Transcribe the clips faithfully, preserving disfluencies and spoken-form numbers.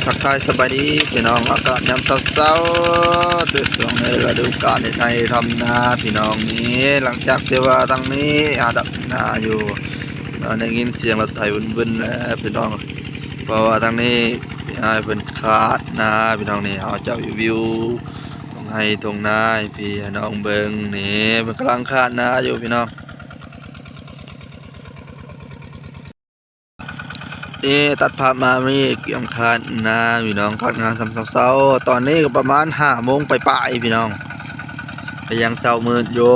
ทักทายสบายดีพี่น้อง อากาศยามเช้าๆ แต่ช่วงนี้ฤดูกาลเฮ็ดไร่ทำนาพี่น้องนี่ หลังจากที่ว่าทางนี้หาดำนาอยู่ เราได้ยินเสียงรถไถบึนๆ แล้วพี่น้อง เพราะว่าทางนี้พี่อ้ายเพิ่นคาดนาพี่น้องนี่ เอาเจ้าวิวตรงไร่ตรงนาให้พี่น้องเบิ่งนี่ เพิ่นกำลังคาดนาอยู่พี่น้อง นี่ตัดภาพมามีเกี่ยมคาดนาพี่น้อง คาดนาซ้ำเช้าๆ ตอนนี้ก็ประมาณห้าโมงปลายๆ พี่น้อง ก็ยังเช้ามืดอยู่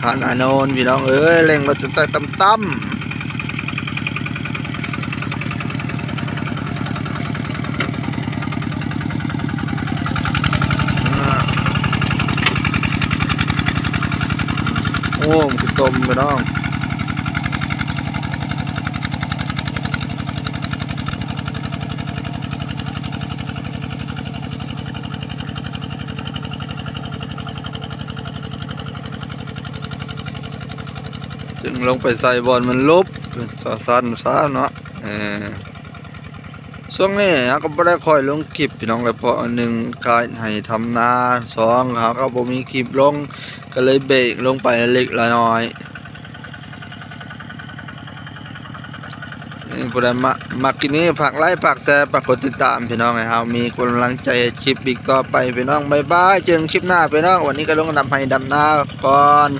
คาดนาโนนพี่น้องเอ้ย เร่งรถจนแตกต่ำๆ โอ้ มันคือต้มพี่น้อง จึงลงไปใส่บอลมันลบ ซะสั้นซะเนาะ เออ ช่วงนี้เราก็บ่ได้ค่อยลงคลิปพี่น้องเลย เพราะหนึ่งขายให้ทำนา สองเราก็บ่มีคลิปลง ก็เลยเบรกลงไปเล็กละน้อย นี่ผู้ใดมา มักคลิปนี้ฝากไลค์ ฝากแชร์ ฝากกดติดตามพี่น้องให้เรามีกำลังใจเฮ็ดคลิปอีกต่อไปพี่น้อง บ๊ายบาย เจอกันคลิปหน้าพี่น้อง วันนี้ก็ลงดำไร่ดำนาก่อน